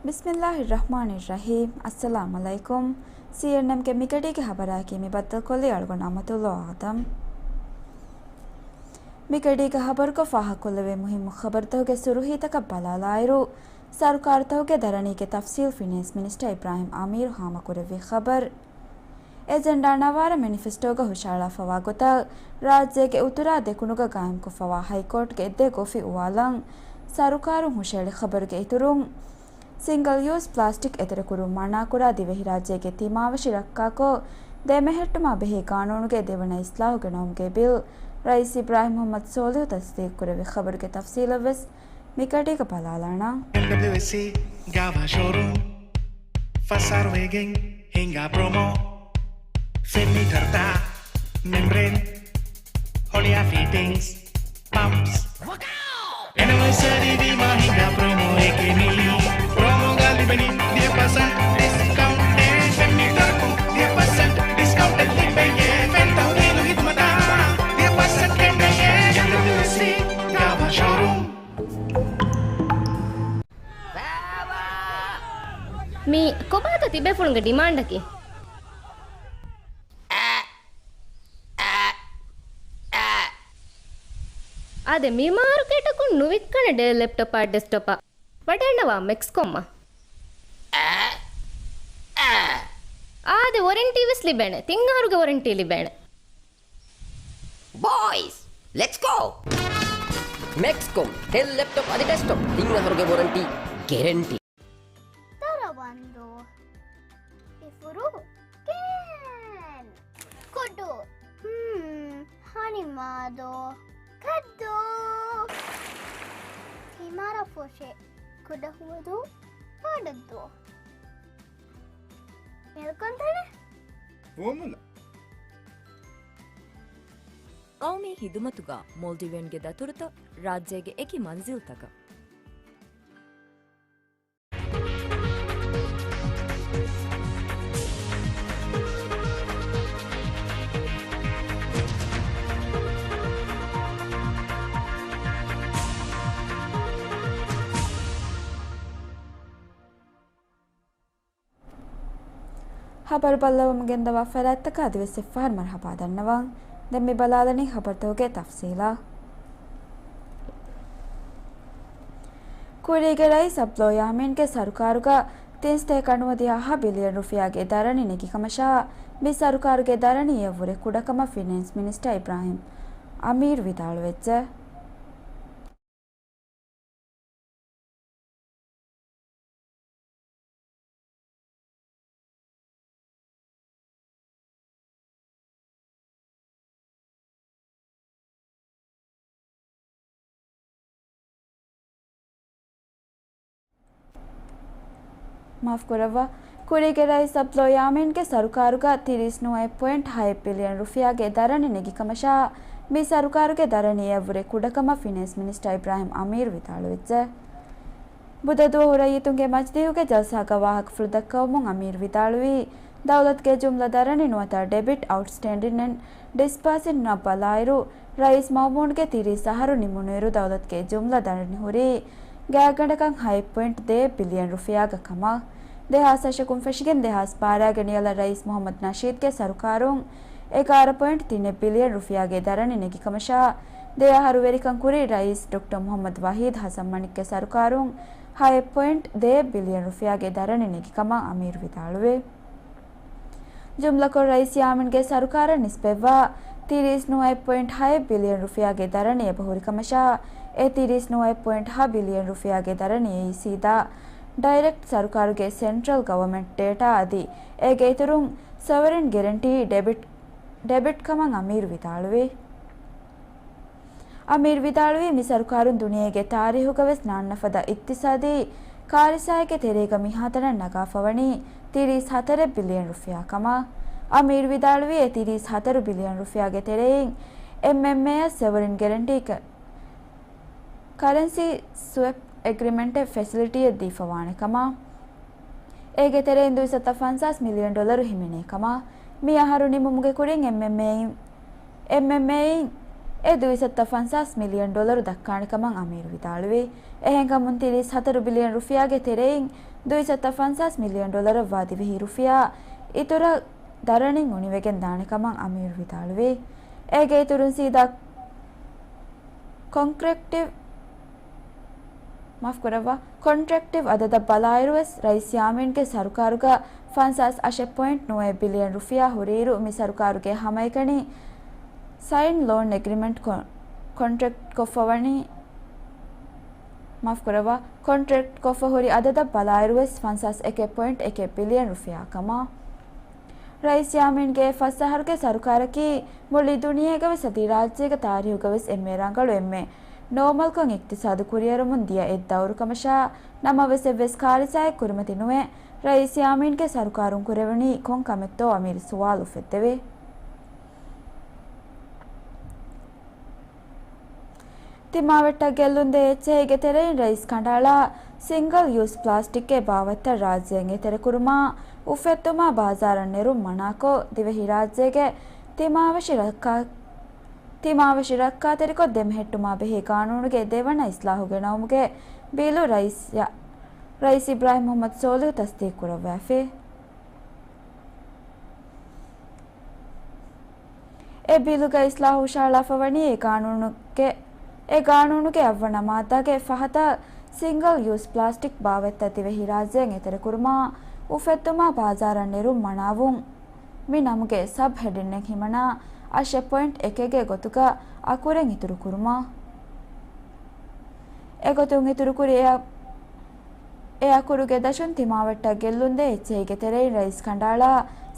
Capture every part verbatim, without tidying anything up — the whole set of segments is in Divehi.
ބިސްމިއްލާހިއްރަޙްމާނިއްރަޙީމް. އައްސަލާމު ޢަލައިކުމް. ސީއެންއެމްގެ މިގަޑީގެ ޚަބަރާއެކީ މި ބައްދަލުކޮށްލީ އަޅުގަނޑު އަމަތުﷲ އާދަމް. މިގަޑީގެ ޚަބަރުގަ ފާހަގަކޮށްލެވޭ މުހިއްމު ޚަބަރުތަކުގެ ސުރުޚީތަކަށް ބަލާލާއިރު، ސަރުކާރުތަކުގެ ދަރަނީގެ ތަފްސީލް ފިނޭންސް މިނިސްޓަރ އިބްރާހިމް އަމީރު ހާމަކުރެއްވި ޚަބަރު. އެޖެންޑާ ނަވާރަ މެނިފެސްޓޯގަ ހުށަހަޅާފަވާ ގޮތަށް، ރާއްޖޭގެ އުތުރާ ދެކުނުގަ ގާއިމްކޮށްފަވާ ހައިކޯޓްގެ ދެ ގޮފި އުވާލަން ސަރުކާރުން ހުށަހެޅި ޚަބަރުގެ އިތުރުން، ސިންގަލް ޔޫސް ޕްލާސްޓިކް އެތެރެކުރުން މަނާކުރާ ދިވެހިރާއްޖޭގެ ތިމާވެށި ރައްކާކޮށް، ދެމެހެއްޓުމާ ބެހޭ ގާނޫނުގެ ދެވަނަ އިސްލާހުގެ ނައުމުގެ ބިލް، ރައީސް އިބްރާހިމް މުޙައްމަދު ސޯލިހު ތަސްދީޤުކުރެއްވި ޚަބަރުގެ ތަފްސީލަށްވެސް މިގަޑީގަ ބަލާލާނަން. އެމްޑަބްލިއުއެސްސީ ގާވާ ޝޯރޫމް، ފަސް އަހަރު ވެގެން ހިނގާ ޕްރޮމޯ. ފެން މީޓަރުތައް، މެމްބްރޭން، ހޮޅިއާ ފިޓިންގްސް، ޕަމްޕްސް. އެނިވަރސަރީ ވީމާ ހިނގާ ޕްރޮމޯއެކޭ މީ. ޕްރޮމޯގަ ލިބެނީ ދިހަ ޕަސެންޓް ޑިސްކައުންޓެއް. ފެން މީޓަރަކުން ދިހަ ޕަސެންޓް ޑިސްކައުންޓެއް ލިބެޔޭ. ފެން ތަހުލީލު ޚިދުމަތާ ދިހަ ޕަސެންޓް ގެންނެޔޭ. އެމްޑަބްލިއުއެސްސީ ގާވާ ޝޯރޫމް. މީ ކޮބާތޯ ތިބޭފުޅުންގެ ޑިމާންޑަކީ؟ އާދެ، މި މާރުކޭޓަކުން ނުވިއްކަނެ ޑެލް ލެޕްޓޮޕާ ޑެސްކްޓޮޕާ. ވަޑައިންނަވާ މެކްސްކޮމްއަށް. އާދެ، ވޮރެންޓީ ވެސް ލިބޭނެ. ތިން އަހަރުގެ ވޮރެންޓީ ލިބޭނެ. ބޯއިޒް، ލެޓްސް ގޯ! މެކްސްކޮމް، ޑެލް ލެޕްޓޮޕް އަދި ޑެސްކްޓޮޕް ތިން އަހަރުގެ ވޮރެންޓީ ގެރެންޓީ. ދަރަވަންދޫ، އިފުރު، ކޭން، ކުޑު، ހްމް، ހަނިމާދޯ، ކައްދޫ، ތިމާރަ ފޮށެ، ކުޑަ ހުވަދޫ، ފާޑައްދޫ. މެލްކޮންތަނެ؟ ފުވައްމުލައް. ޤައުމީ ޚިދުމަތުގަ މޯލްޑިވިއަންގެ ދަތުރުތައް ރާއްޖޭގެ އެކި މަންޒިލްތަކަށް. ޚަބަރު ބައްލަވަމުން ގެންދަވާ ފަރާތްތަކަށް އަދިވެސް އެއްފަހަރު މަރުޙަބާ ދަންނަވަން. ދެން މި ބަލާލަނީ ޚަބަރުތަކުގެ ތަފްސީލާ. ކުރީގެ ރައީސް އަބްދުﷲ ޔާމީންގެ ސަރުކާރުގަ ތިން ސަތޭކަ ނުވަދިހަ ބިލިއަން ރުފިޔާގެ ދަރަނި ނެގި ކަމަށާ، މި ސަރުކާރުގެ ދަރަނި އެއަށްވުރެ ކުޑަކަމަށް ފިނޭންސް މިނިސްޓަރ އިބްރާހިމް އަމީރު ވިދާޅުވެއްޖެ. މާފުކުރައްވާ. ކުރީގެ ރައީސް އަބްދުﷲ ޔާމީންގެ ސަރުކާރުގަ ތިރީސް ނުވައެއް ޕޮއިންޓް ހައެއް ބިލިއަން ރުފިޔާގެ ދަރަނި ނެގިކަމަށާ، މި ސަރުކާރުގެ ދަރަނި އެއަށްވުރެ ކުޑަކަމަށް ފިނޭންސް މިނިސްޓަރ އިބްރާހިމް އަމީރު ވިދާޅުވެއްޖެ. ބުދަ ދުވަހު ރައްޔިތުންގެ މަޖިލީހުގެ ޖަލްސާގަ ވާހަކަފުޅު ދައްކަވަމުން އަމީރު ވިދާޅުވީ، ދައުލަތުގެ ޖުމްލަ ދަރަނި ނުވަތަ ޑެބިޓް އައުޓްސްޓޭންޑިން އެންޑް ޑިސްބާސިން އަށް ބަލާއިރު، ރައީސް މައުމޫންގެ ތިރީސް އަހަރު ނިމުނުއިރު ދައުލަތުގެ ޖުމްލަ ދަރަނި ހުރީ ގާތްގަނޑަކަށް ހައެއް ޕޮއިންޓް ދޭއް ބިލިއަން ރުފިޔާގަ ކަމަށް. ދެހާސް އަށަކުން ފެށިގެން ދެހާސް ބާރައިގެ ނިޔަލަށް ރައީސް މުޙައްމަދު ނަޝީދުގެ ސަރުކާރުން އެގާރަ ޕޮއިންޓް ތިނެއް ބިލިއަން ރުފިޔާގެ ދަރަނި ނެގި ކަމަށާ، ދެ އަހަރު ވެރިކަން ކުރި ރައީސް ޑޮކްޓަރ މުޙައްމަދު ވަހީދު ހަސަން މަނިކްގެ ސަރުކާރުން ހައެއް ޕޮއިންޓް ދޭއް ބިލިއަން ރުފިޔާގެ ދަރަނި ނެގި ކަމަށް އަމީރު ވިދާޅުވޭ. ޖުމްލަކޮށް، ރައީސް ޔާމީންގެ ސަރުކާރަށް ނިސްބަތްވާ ތިރީސް ނުވައެއް ޕޮއިންޓް ހައެއް ބިލިއަން ރުފިޔާގެ ދަރަނި އެބަހުރި ކަމަށާ، އެ ތިރީސް ނުވައެއް ޕޮއިންޓް ހަ ބިލިއަން ރުފިޔާގެ ދަރަނި އެއީ ސީދާ ޑައިރެކްޓް ސަރުކާރުގެ ސެންޓްރަލް ގަވަމެންޓް ޑޭޓާ އަދި އޭގެ އިތުރުން ސޮވަރިން ގެރެންޓީ ޑެބިޓް، ޑެބިޓް ކަމަށް އަމީރު ވިދާޅުވި. އަމީރު ވިދާޅުވީ، މި ސަރުކާރުން ދުނިޔޭގެ ތާރީހުގަވެސް ނާންނަ ފަދަ އިޤްތިޞާދީ ކާރިސާއެއްގެ ތެރޭގަ މިހާތަނަށް ނަގާފަވަނީ ތިރީސް ހަތަރެއް ބިލިއަން ރުފިޔާ ކަމަށް. އަމީރު ވިދާޅުވީ، އެ ތިރީސް ހަތަރު ބިލިއަން ރުފިޔާގެ ތެރެއިން އެމްއެމްއޭއަށް ސޮވަރިން ގެރެންޓީ ކަ-، ކަރެންސީ ސްވެޕް އެގްރިމެންޓެއް ފެސިލިޓީއެއް ދީފަވާނެ ކަމަށް. އޭގެ ތެރެއިން ދުއިސައްތަ ފަންސާސް މިލިއަން ޑޮލަރު ހިމެނޭ ކަމަށް. މި އަހަރު ނިމުމުގެ ކުރިން އެމްއެމްއޭއިން، އެމްއެމްއޭއިން އެ ދުއިސައްތަ ފަންސާސް މިލިއަން ޑޮލަރު ދައްކާނެ ކަމަށް އަމީރު ވިދާޅުވި. އެހެންކަމުން ތިރީސް ހަތަރު ބިލިއަން ރުފިޔާގެ ތެރެއިން ދުއިސައްތަ ފަންސާސް މިލިއަން ޑޮލަރަށްވާ ދިވެހި ރުފިޔާ އިތުރަށް ދަރަނިން އުނިވެގެން ދާނެ ކަމަށް އަމީރު ވިދާޅުވި. އޭގެ އިތުރުން ސީދާ ކޮންކްރެކްޓިވް، މާފްކުރައްވާ، ކޮންޓްރެކްޓިވް އަދަދަށް ބަލާއިރުވެސް، ރައީސް ޔާމީންގެ ސަރުކާރުގަ ފަންސާސް އަށެއް ޕޮއިންޓް ނުވައެއް ބިލިއަން ރުފިޔާ ހުރިއިރު، މި ސަރުކާރުގެ ހަމައެކަނި ސައިން ލޯން އެގްރިމެންޓް ކޮ-، ކޮންޓްރެކްޓް ކޮށްފަވަނީ، މާފްކުރައްވާ، ކޮންޓްރެކްޓް ކޮށްފަ ހުރި އަދަދަށް ބަލާއިރުވެސް ފަންސާސް އެކެއް ޕޮއިންޓް އެކެއް ބިލިއަން ރުފިޔާ ކަމަށް. ރައީސް ޔާމީންގެ ފަސް އަހަރުގެ ސަރުކާރަކީ މުޅި ދުނިޔޭގަވެސް އަދި ރާއްޖޭގެ ތާރީހުގަވެސް އެންމެ ރަނގަޅު އެންމެ ނޯމަލްކޮށް އިޤްތިޞާދު ކުރިއެރުމުން ދިޔަ އެއް ދައުރު ކަމަށާ، ނަމަވެސް އެއްވެސް ކާރިސާއެއް ކުރިމަތި ނުވެ، ރައީސް ޔާމީންގެ ސަރުކާރުން ކުރެވުނީ ކޮން ކަމެއްތޯ އަމީރު ސުވާލު އުފެއްދެވި. ތިމާވެއްޓަށް ގެއްލުންދޭ އެއްޗެހީގެ ތެރެއިން ރައީސް ކަނޑައަޅާ، ސިންގަލް ޔޫސް ޕްލާސްޓިކްގެ ބާވަތްތައް ރާއްޖޭން އެތެރެކުރުމާ، އުފެއްދުމާ ބާޒާރަށް ނެރުން މަނާކޮށް، ދިވެހިރާއްޖޭގެ ތިމާވެށި ރައްކާ، ތިމާވެށި ރައްކާތެރިކޮށް ދެމެހެއްޓުމާ ބެހޭ ގާނޫނުގެ ދެވަނަ އިސްލާހު ގެނައުމުގެ ބިލު ރައީސް، ރައީސް އިބްރާހިމް މުޙައްމަދު ސޯލިހު ތަޞްދީޤު ކުރައްވާފި. އެ ބިލުގަ އިސްލާހު ހުށަހަޅާފަވަނީ އެ ގާނޫނުގެ، އެ ގާނޫނުގެ އަށްވަނަ މާއްދާގެ ފަހަތަށް ސިންގަލް ޔޫސް ޕްލާސްޓިކް ބާވަތްތައް ދިވެހިރާއްޖޭން އެތެރެކުރުމާ، އުފެއްދުމާ ބާޒާރަށް ނެރުން މަނާވުން މި ނަމުގެ ސަބް ހެޑިންއެއް ހިމަނާ، އަށެއް ޕޮއިންޓް އެކެއްގެ ގޮތުގަ އަކުރެން އިތުރު ކުރުމަށް. އެގޮތުން އިތުރުކުރި އެއަށް، އެ އަކުރުގެ ދަށުން ތިމާވެއްޓަށް ގެއްލުންދޭ އެއްޗެހީގެ ތެރެއިން ރައީސް ކަނޑައަޅާ،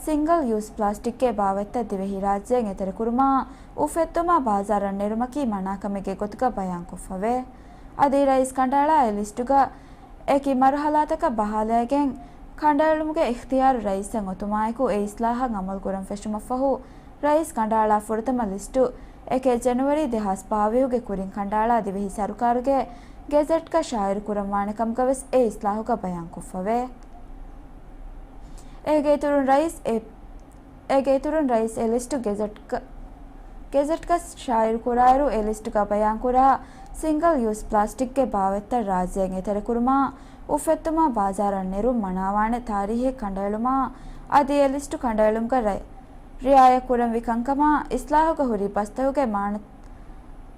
ސިންގަލް ޔޫސް ޕްލާސްޓިކްގެ ބާވަތްތައް ދިވެހިރާއްޖޭން އެތެރެކުރުމާ، އުފެއްދުމާ ބާޒާރަށް ނެރުމަކީ މަނާކަމެއްގެ ގޮތުގަ ބަޔާންކޮށްފަވޭ. އަދި ރައީސް ކަނޑައަޅާ އެ ލިސްޓުގަ އެކި މަރުހަލާތަކަށް ބަހާލައިގެން، ކަނޑައެޅުމުގެ އިޚްތިޔާރު ރައީސަށް އޮތުމާއެކު، އެ އިސްލާހަށް އަމަލުކުރަން ފެށުމަށްފަހު، ރައީސް ކަނޑައަޅާ ފުރަތަމަ ލިސްޓު އެކެއް ޖެނުއަރީ ދެހާސް ބާވީހުގެ ކުރިން ކަނޑައަޅާ ދިވެހި ސަރުކާރުގެ ގެޒެޓްގަ ޝާއިރު ކުރަންވާނެ ކަމުގަވެސް އެ އިސްލާހުގަ ބަޔާންކޮށްފަވޭ. އޭގެ އިތުރުން ރައީސް އެ، އޭގެ އިތުރުން ރައީސް އެ ލިސްޓު ގެޒެޓްގަ، ގެޒެޓްގަ ޝާއިރު ކުރާއިރު، އެ ލިސްޓުގަ ބަޔާންކުރާ ސިންގަލް ޔޫސް ޕްލާސްޓިކްގެ ބާވަތްތައް ރާއްޖޭން އެތެރެކުރުމާ، އުފެއްދުމާ ބާޒާރަށް ނެރުން މަނާވާނެ ތާރީހެއް ކަނޑައެޅުމާ، އަދި އެ ލިސްޓު ކަނޑައެޅުމުގަ ރައި-، ރިއާޔަތްކުރަންވި ކަންކަމާ، އިސްލާހުގަ ހުރި ބަސްތަކުގެ މާނަ-،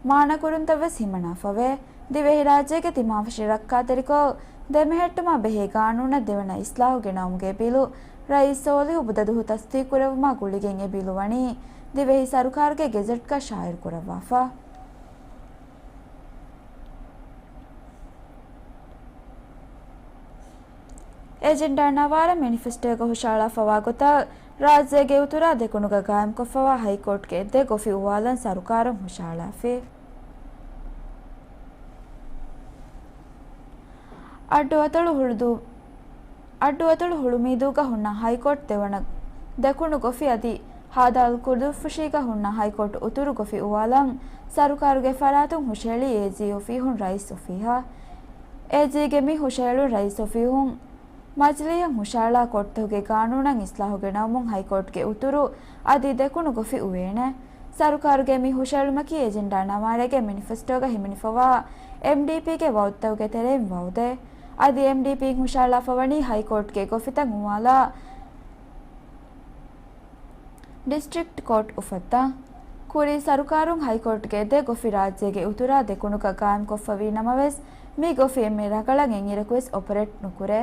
މާނަކުރުންތައްވެސް ހިމަނާފަވޭ. ދިވެހިރާއްޖޭގެ ތިމާވެށި ރައްކާތެރިކޮށް ދެމެހެއްޓުމާ ބެހޭ ގާނޫނަށް ދެވަނަ އިސްލާހު ގެނައުމުގެ ބިލު ރައީސް ސޯލިހު ބުދަދުހު ތަސްދީޤުކުރެއްވުމާ ގުޅިގެން އެ ބިލު ވަނީ ދިވެހި ސަރުކާރުގެ ގެޒެޓްގަ ޝާއިރުކުރައްވާފަ. އެޖެންޑާ ނަވާރަ މެނިފެސްޓޯގަ ހުށަހަޅާފަވާ ގޮތަށް، ރާއްޖޭގެ އުތުރާ ދެކުނުގަ ގާއިމްކޮށްފަވާ ހައިކޯޓްގެ ދެ ގޮފި އުވާލަން ސަރުކާރުން ހުށަހަޅާފި. އައްޑުއަތޮޅު ހުޅުދޫ-، އައްޑުއަތޮޅު ހުޅުމީދޫގަ ހުންނަ ހައިކޯޓް ދެވަނަ ދެކުނު ގޮފި އަދި ހދ. ކުރުދުފުށީގަ ހުންނަ ހައިކޯޓް އުތުރު ގޮފި އުވާލަން ސަރުކާރުގެ ފަރާތުން ހުށަހެޅީ އޭޖީ އޮފީހުން ރައީސް އޮފީހަށް. އޭޖީގެ މި ހުށަހެޅުން ރައީސް އޮފީހުން މަޖިލީހަށް ހުށަހަޅާ ކޯޓްތަކުގެ ގާނޫނަށް އިސްލާހު ގެނައުމުން ހައިކޯޓްގެ އުތުރު އަދި ދެކުނު ގޮފި އުވޭނެ. ސަރުކާރުގެ މި ހުށަހެޅުމަކީ އެޖެންޑާ ނަވާރަގެ މެނިފެސްޓޯގަ ހިމެނިފަވާ އެމްޑީޕީގެ ވައުދުތަކުގެ ތެރެއިން ވައުދެއް. އަދި އެމްޑީޕީން ހުށަހަޅާފަވަނީ ހައިކޯޓްގެ ގޮފިތައް އުވާލާ ޑިސްޓްރިކްޓް ކޯޓް އުފައްދާ. ކުރީ ސަރުކާރުން ހައިކޯޓްގެ ދެ ގޮފި ރާއްޖޭގެ އުތުރާ ދެކުނުގަ ގާއިމްކޮށްފަވީ ނަމަވެސް، މި ގޮފި އެންމެ ރަނގަޅަށް އެއްއިރަކުވެސް އޮޕަރޭޓް ނުކުރޭ.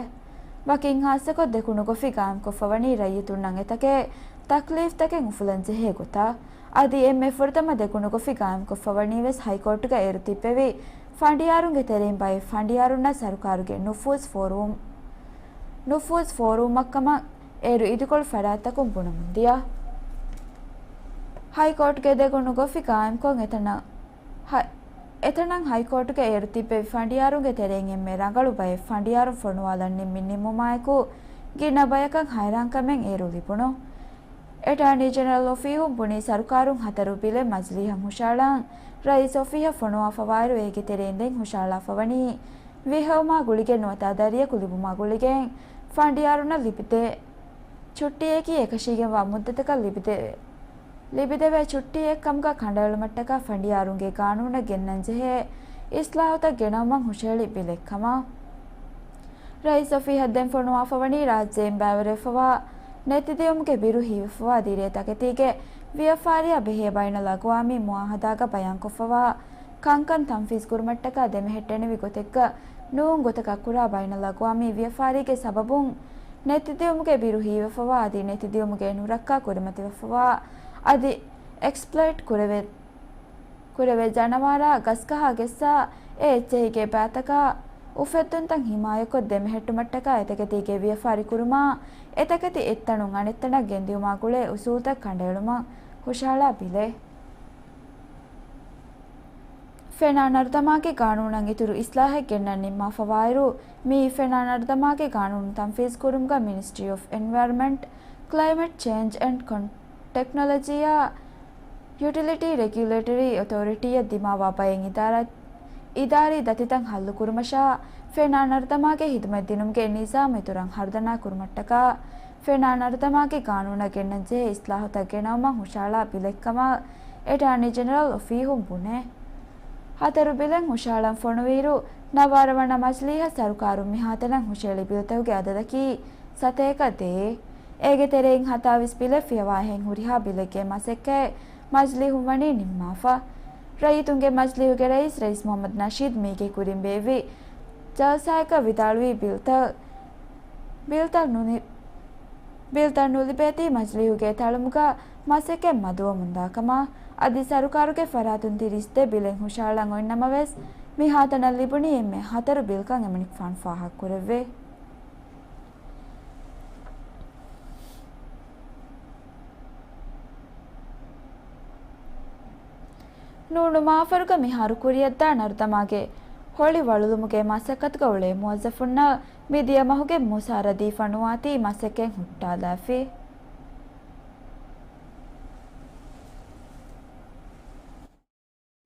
ވަކިން ހާއްސަކޮށް ދެކުނު ގޮފި ގާއިމްކޮށްފަވަނީ ރައްޔިތުންނަށް އެތަކެއް ތަކްލީފްތަކެއް އުފުލަން ޖެހޭ ގޮތަށް. އަދި އެންމެ ފުރަތަމަ ދެކުނު ގޮފި ގާއިމްކޮށްފަވަނީވެސް ހައިކޯޓުގަ އޭރު ތިއްބެވި ފަނޑިޔާރުންގެ ތެރެއިން ބައެއް ފަނޑިޔާރުންނަށް ސަރުކާރުގެ ނުފޫޒް ފޯރުވުން، ނުފޫޒް ފޯރުވުމަށްކަމަށް އޭރު އިދިކޮޅު ފަރާތްތަކުން ބުނަމުންދިޔަ. ހައިކޯޓްގެ ދެކުނު ގޮފި ގާއިމްކޮށް އެތަނަށް ހަ-، އެތަނަށް ހައިކޯޓުގަ އޭރު ތިއްބެވި ފަނޑިޔާރުންގެ ތެރެއިން އެންމެ ރަނގަޅު ބައެއް ފަނޑިޔާރުން ފޮނުވާލަން ނިންމި ނިންމުމާއެކު، ގިނަ ބަޔަކަށް ހައިރާންކަމެއް އޭރު ލިބުނު. އެޓާނީ ޖެނެރަލް އޮފީހުން ބުނީ ސަރުކާރުން ހަތަރު ބިލެއް މަޖިލީހަށް ހުށަހަޅަން ރައީސް އޮފީހަށް ފޮނުވާފަވާއިރު، އޭގެ ތެރެއިން ދެން ހުށަހަޅާފަވަނީ ވިހެއުމާ ގުޅިގެން ނުވަތަ ދަރިޔަކު ލިބުމާ ގުޅިގެން ފަނޑިޔާރުންނަށް ލިބިދޭ ޗުއްޓީއަކީ އެކަށީގެންވާ މުއްދަތަކަށް ލިބިދޭ ލިބިދެވޭ ޗުއްޓީއެއްކަމުގަ ކަނޑައެޅުމަށްޓަކާ ފަނޑިޔާރުންގެ ގާނޫނަށް ގެންނަންޖެހޭ އިސްލާހުތައް ގެނައުމަށް ހުށަހެޅި ބިލެއްކަމަށް ރައީސް އޮފީހަށް ދެން ފޮނުވާފަވަނީ ރާއްޖެއިން ބައިވެރިވެފަވާ ނެތިދިއުމުގެ ބިރު ހީވެފަވާ ދިރޭ ތަކެތީގެ ވިޔަފާރިއާ ބެހޭ ބައިނަލްއަގުވާމީ މުއާހަދާގަ ބަޔާންކޮށްފަވާ ކަންކަން ތަންފީޒް ކުރުމަށްޓަކާ ދެމެހެއްޓެނިވި ގޮތެއްގަ ނޫން ގޮތަކަށް ކުރާ ބައިނަލްއަގުވާމީ ވިޔަފާރީގެ ސަބަބުން ނެތިދިއުމުގެ ބިރު ހީވެފަވާ އަދި ނެތިދިއުމުގެ ނުރައްކާ ކުރިމަތިވެފަވާ އަދި އެކްސްޕްލޮއިޓް ކުރެވޭ، ކުރެވޭ ޖަނަވާރާ، ގަސްގަހާ ގެއްސާ އެ އެއްޗެހިގެ ބައިތަކާ އުފެއްދުންތައް ހިމާޔަތްކޮށް ދެމެހެއްޓުމަށްޓަކާ އެތަކެތީގެ ވިޔަފާރި ކުރުމާ، އެތަކެތި އެއްތަނުން އަނެއްތަނަށް ގެންދިއުމާ ގުޅޭ އުސޫލުތައް ކަނޑައެޅުމަށް ހުށަހަޅާ ބިލެއް. ފެނާ ނަރުދަމާގެ ގާނޫނަށް އިތުރު އިސްލާހެއް ގެންނަން ނިންމާފަވާއިރު، މިއީ ފެނާ ނަރުދަމާގެ ގާނޫނު ތަންފީޒް ކުރުމުގަ މިނިސްޓްރީ އޮފް އެންވަޔަރަންމަންޓް، ކްލައިމެޓް ޗޭންޖް އެންޑް ކޮން-، ޓެކްނޮލޮޖީއާ ޔުޓިލިޓީ ރެގިއުލޭޓަރީ އޮތޯރިޓީއަށް ދިމާވާ ބައެއް އިދާރާ، އިދާރީ ދަތިތައް ހައްލުކުރުމަށާ، ފެނާ ނަރުދަމާގެ ހިދުމަތް ދިނުމުގެ ނިޒާމު އިތުރަށް ހަރުދަނާ ކުރުމަށްޓަކާ، ފެނާ ނަރުދަމާގެ ގާނޫނަށް ގެންނަންޖެހޭ އިސްލާހުތައް ގެނައުމަށް ހުށަހަޅާ ބިލެއްކަމަށް އެޓާނީ ޖެނެރަލް އޮފީހުން ބުނޭ. ހަތަރު ބިލެއް ހުށަހަޅަން ފޮނުވިއިރު، ނަވާރަ ވަނަ މަޖިލީހަށް ސަރުކާރުން މިހާތަނަށް ހުށަހެޅި ބިލްތަކުގެ އަދަދަކީ ސަތޭކަ ދޭއް. އޭގެ ތެރެއިން ހަތާވީސް ބިލެއް ފިޔަވާހެން ހުރިހާ ބިލެއްގެ މަސައްކަތް މަޖިލީހުން ވަނީ ނިންމާފަ. ރައްޔިތުންގެ މަޖިލީހުގެ ރައީސް، ރައީސް މުހައްމަދު ނަޝީދު މީގެ ކުރިން ބޭއްވި ޖަލްސާއަކަށް ވިދާޅުވީ ބިލްތައް، ބިލްތައް ނުނި-، ބިލްތައް ނުލިބޭތީ މަޖިލީހުގެ ތަޅުމުގަ މަސައްކަތް މަދުވަމުންދާ ކަމަށް، އަދި ސަރުކާރުގެ ފަރާތުން ތިރީސް ދޭއް ބިލެއް ހުށަހަޅަން އޮތް ނަމަވެސް، މިހާތަނަށް ލިބުނީ އެންމެ ހަތަރު ބިލްކަން އެމަނިކުފާނު ފާހަގަކުރެއްވޭ. ނޫނު މާފަރުގަ މިހާރު ކުރިއަށްދާ ނަރުދަމާގެ ހޮޅި ވަޅުލުމުގެ މަސައްކަތުގަ އުޅޭ މުވައްޒަފުންނަށް މިދިޔަ މަހުގެ މުސާރަ ދީފަ ނުވާތީ މަސައްކަތް ހުއްޓާލާފި.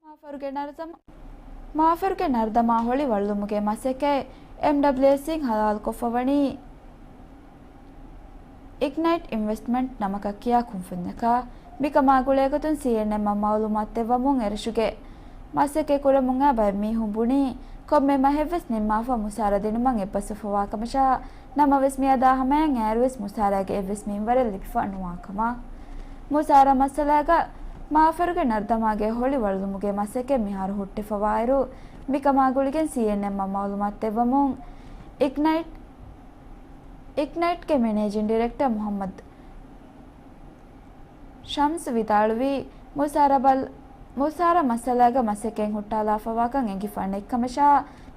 މާފަރުގެ ނަރުދަމާ، މާފަރުގެ ނަރުދަމާ ހޮޅި ވަޅުލުމުގެ މަސައްކަތް އެމްޑަބްލިއުއެސްއިން ހަލާލުކޮށްފަވަނީ އިގްނައިޓް އިންވެސްޓްމަންޓް ނަމަކަށް ކިޔާ ކުންފުންޏަކާ، މިކަމާ ގުޅޭގޮތުން ސީއެންއެމްއަށް މައުލޫމާތު ދެއްވަމުން އެރަށުގެ މަސައްކަތް ކުރަމުން އައި ބައެއް މީހުން ބުނީ، ކޮންމެ މަހެއްވެސް ނިންމާފަ މުސާރަ ދިނުމަށް އެއްބަސްވެފަވާ ކަމަށާ، ނަމަވެސް މިއަދާ ހަމަޔަށް އައިރުވެސް މުސާރައިގެ އެއްވެސް މިންވަރެއް ލިބިފަ ނުވާ ކަމަށް. މުސާރަ މައްސަލައިގަ މާފަރުގެ ނަރުދަމާގެ ހޮޅި ވަޅުލުމުގެ މަސައްކަތް މިހާރު ހުއްޓިފަވާއިރު، މިކަމާ ގުޅިގެން ސީއެންއެމްއަށް މައުލޫމާތު ދެއްވަމުން އިގްނައިޓް، އިގްނައިޓްގެ މެނޭޖިން ޑިރެކްޓަރ މުހައްމަދު ޝަމްސް ވިދާޅުވީ، މުސާރަ ބަލް-، މުސާރަ މައްސަލައިގަ މަސައްކަތް ހުއްޓާލާފަވާކަން އެނގިފަ ނެތްކަމަށާ،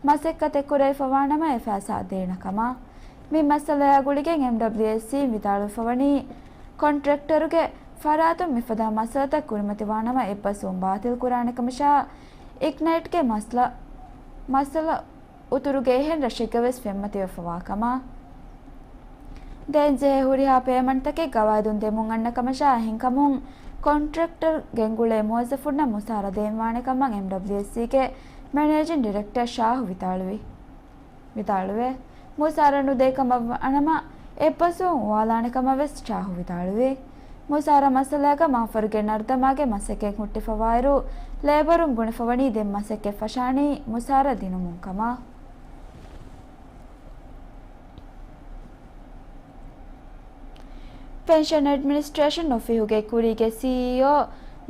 މަސައްކަތެއް ކުރެވިފަވާނަމަ އެ ފައިސާ ދޭނަކަމަށް. މި މައްސަލަޔާ ގުޅިގެން އެމްޑަބްލިއުއެސްސީން ވިދާޅުވެފަވަނީ، ކޮންޓްރެކްޓަރުގެ ފަރާތުން މިފަދަ މައްސަލަތައް ކުރިމަތިވާނަމަ އެއްބަސްވުން ބާތިލްކުރާނެކަމަށާ، އިގްނައިޓްގެ މައްސަލަ، މައްސަލަ އުތުރުގެ އެހެން ރަށެއްގަވެސް ފެންމަތިވެފަވާ ކަމަށް. ދޭންޖެހޭ ހުރިހާ ޕޭމަންޓްތަކެއް ގަވާއިދުން ދެމުން އަންނަ ކަމަށާ އެހެންކަމުން، ކޮންޓްރެކްޓަރު ގެންގުޅޭ މުވައްޒަފުންނަށް މުސާރަ ދޭންވާނެ ކަމަށް އެމްޑަބްލިއުއެސްސީގެ މެނޭޖިން ޑިރެކްޓަރ ޝާހު ވިދާޅުވި، ވިދާޅުވޭ. މުސާރަ ނުދޭ ކަމަށް ވާނަމަ، އެއްބަސްވުން އުވާލާނެ ކަމަށް ވެސް ޝާހު ވިދާޅުވި. މުސާރަ މައްސަލައިގަ މާފަރުގެ ނަރުދަމާގެ މަސައްކަތް ހުއްޓިފަވާއިރު، ލޭބަރުން ބުނެފަވަނީ ދެން މަސައްކަތް ފަށާނީ މުސާރަ ދިނުމުން ކަމަށް. ޕެންޝަން އެޑްމިނިސްޓްރޭޝަން އޮފީހުގެ ކުރީގެ ސީއީއޯ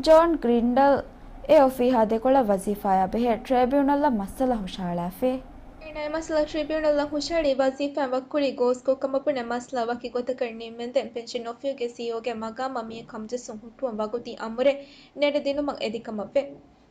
ޖޯން ގްރީންޑަލް އެ އޮފީހާ ދެކޮޅަށް ވަޒީފާޔާ ބެހޭ ޓްރިބިއުނަލަށް މައްސަލަ ހުށަހަޅާފި. އޭނާ އެ މައްސަލަ ޓްރިބިއުނަލަށް ހުށަހެޅި ވަޒީފާއިން ވަކިކުރީ ގޯސްކޮށް ކަމަށް ބުނެ މައްސަލަ ވަކި ގޮތަކަށް ނިންމެންދެން ޕެންޝަން އޮފީހުގެ ސީއީއޯގެ މަގާމަށް މިއަށް ކަމުޖެއްސުން ހުއްޓުވަން ވަގުތީ އަމުރެއް ނެރެދިނުމަށް އެދި ކަމަށްވޭ.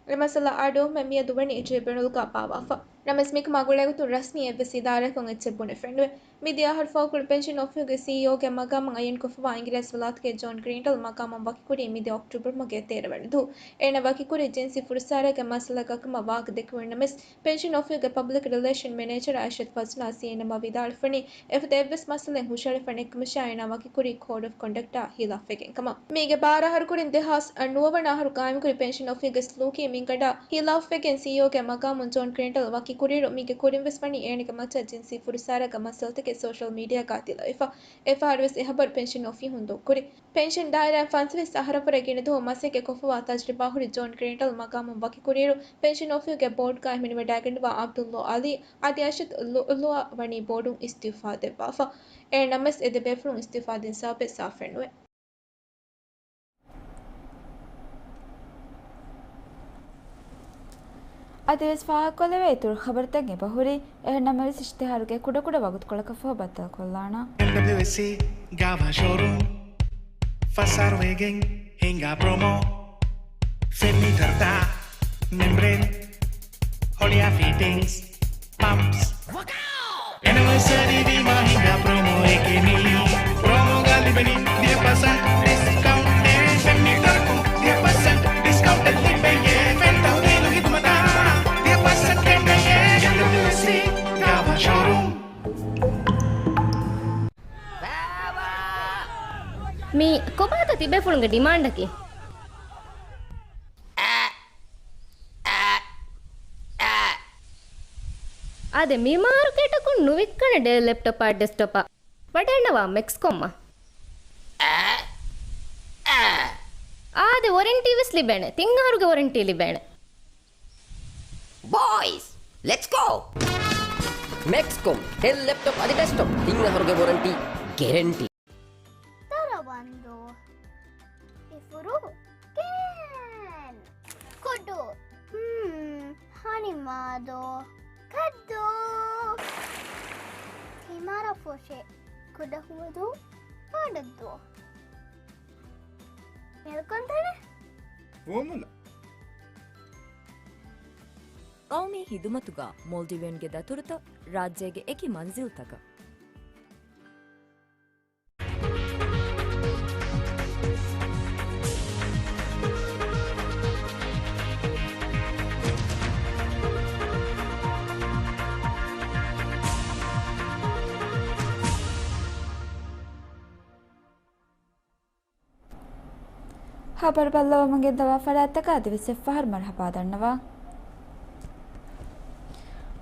އެ މައްސަލަ އަޑުއެހުމެއް މިއަދު ވަނީ ޓްރިބިއުނަލްގަ ބާވާފަ. ނަމަވެސް މިކަމާ ގުޅޭގޮތުން ރަސްމީ އެއްވެސް އިދާރާއަކުން އެއްޗެއް ބުނެފައެއްނުވޭ. މިދިޔަ އަހަރު ފަހުކޮޅު ޕެންޝަން އޮފީހުގެ ސީއީއޯގެ މަގާމަށް އައްޔަންކޮށްފަވާ އިނގިރޭސި ވިލާތުގެ ޖޯން ގްރީންޑަލް މަގާމަށް ވަކިކުރީ މިދިޔަ އޮކްޓޫބަރު މަހުގެ ތޭރަ ވަނަ ދުވަހު. އޭނާ ވަކިކުރީ ޖިންސީ ފުރުސާރައިގެ މައްސަލައަކަށް ކަމަށް ވާހަކަ ދެއްކެވުނަމަވެސް، ޕެންޝަން އޮފީހުގެ ޕަބްލިކް ރިލޭޝަން މެނޭޖަރ އައިޝަތު ފަޒްނާ ސީއެންއެމްއަށް ވިދާޅުވެފަވަނީ، އެފަދަ އެއްވެސް މައްސަލައެއް ހުށަހެޅިފަ ނެތްކަމަށާ އޭނާ ވަކިކުރީ ކޯޑް އޮފް ކޮންޑަކްޓާ ހިލާފްވެގެން ކަމަށް. މީގެ ބާރަ އަހަރު ކުރިން ދެހާސް ނުވަ ވަނަ އަހަރު ގާއިމްކުރި ޕެންޝަން އޮފީހުގެ ސުލޫކީ މިންގަނޑާ ހިލާފްވެގެން ސީއީއޯގެ މަގާމުން ޖޯން ގްރީންޑަލް ވަކި ކުރިއިރު މީގެ ކުރިން ވެސް ވަނީ އޭނަގެ މައްޗަށް ޖިންސީ ފުރިސާރަކަށް މައްސަލަތަކެއް ސޯޝަލް މީޑިއާގަ ތިލަވެފަ. އެފަހަރު ވެސް އެ ހަބަރު ޕެންޝަން އޮފީހުން ދޫކުރި. ޕެންޝަން ދާއިރާއިން ފަންސަވީސް އަހަރަށްވުރެ ގިނަ ދުވަހު މަސައްކަތް ކޮށްފަވާ ތަޖްރިބާހުރި ޖޯން ގްރިންޑަލް މަގާމުން ވަކިކުރިއިރު، ޕެންޝަން އޮފީހުގެ ބޯޑްގައި ހިމެނިވަޑައިގެންނަވާ އަބްދުﷲ އަލީ އަދި އަޝަދް ލުއުލުއަ ވަނީ ބޯޑުން އިސްތިއުފާ ދެއްވާފަ. އެހެންނަމަވެސް އެ ދެ ބޭފުޅުން އިސްތިއުފާ ދިން ސަބަބެއް ސާފެއް ނުވޭ. އަދިވެސް ފާހަގަކޮށްލެވޭ އިތުރު ޚަބަރުތައް އެބަހުރި. އެހެންނަމަވެސް އިޝްތިހާރުގެ ކުޑަކުޑަ ވަގުތުކޮޅަކަށްފަހު ބައްދަލުކޮށްލާނަން. އެމްޑަބްލިއުއެސްސީ ގާވާ ޝޯރޫމް ފަސް އަހަރު ވެގެން ހިނގާ ޕްރޮމޯ. ފެން މީޓަރުތައް، މެމްބްރޭން، ހޮޅިއާ ފިޓިންގްސް، ޕަމްޕްސް. އެނިވަރސަރީ ވީމާ ހިނގާ ޕްރޮމޯއެކޭ މީ. ޕްރޮމޯގަ ލިބެނީ ދިހަ ޕަސެންޓް ޑިސްކައުންޓެއް. ފެން މީޓަރަކުން ދިހަ ޕަސެންޓް ޑިސްކައުންޓެއް ލިބެޔޭ. ފެން ތަހުލީލު ހިދުމަތަށް ދިހަ ޕަސެންޓް ގެންނަޔޭ. އެމްޑަބްލިއުއެސްސީ ގާވާ ޝޯރޫމް. މީ ކޮބާތަ ތިބޭފުޅުންގެ ޑިމާންޑަކީ؟ އާދެ، މި މާރުކޭޓަކުން ނުވިއްކަނެ ޑެލް ލެޕްޓޮޕާ ޑެސްކްޓޮޕާ. ވަޑައިންނަވާ މެކްސްކޮމްއަށް. އާދެ، ވޮރެންޓީ ވެސް ލިބޭނެ. ތިން އަހަރުގެ ވޮރެންޓީ ލިބޭނެ. ބޯއިޒް، ލެޓްސް ގޯ! މެކްސްކޮމް، ޑެލް ލެޕްޓޮޕް އަދި ޑެސްކްޓޮޕް، ތިން އަހަރުގެ ވޮރެންޓީ ގެރެންޓީ. ދަރަވަންދޫ، އިފުރު ގެން. ކުޑު، ހުން، ހަނިމާދޯ، ކައްދޫ. ތިމާރަ ފޮށެ، ކުޑަ ހޫދޫ، ފާޑައްދޫ. މެލްކޮންތަނެ. ފޯމުލަ. ޤައުމީ ހިދުމަތުގަ މޯލްޑިވިއަންގެ ދަތުރުތައް ރާއްޖޭގެ އެކި މަންޒިލްތަކަށް. ޚަބަރު ބައްލަވަމުން ގެންދަވާ ފަރާތްތަކަށް އަދިވެސް އެއްފަހަރު މަރުޙަބާ ދަންނަވާ.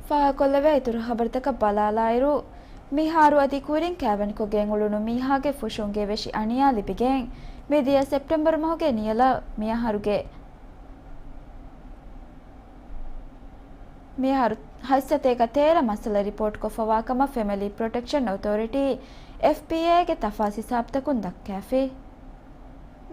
ފާހަގަކޮށްލެވޭ އިތުރު ޚަބަރުތަކަށް ބަލާލާއިރު، މިހާރު އަދި ކުރިން ކައިވެނިކޮށްގެން އުޅުނު މީހާގެ ފުށުން ގެވެށި އަނިޔާ ލިބިގެން، މިދިޔަ ސެޕްޓެމްބަރު މަހުގެ ނިޔަލަށް މިއަހަރުގެ މިއަހަރު ހަތްސަތޭކަ ތޭރަ މައްސަލަ ރިޕޯޓްކޮށްފަވާ ކަމަށް ފެމިލީ ޕްރޮޓެކްޝަން އޮތޯރިޓީ، އެފްޕީއޭ، ގެ ތަފާސް ހިސާބުތަކުން ދައްކާފި.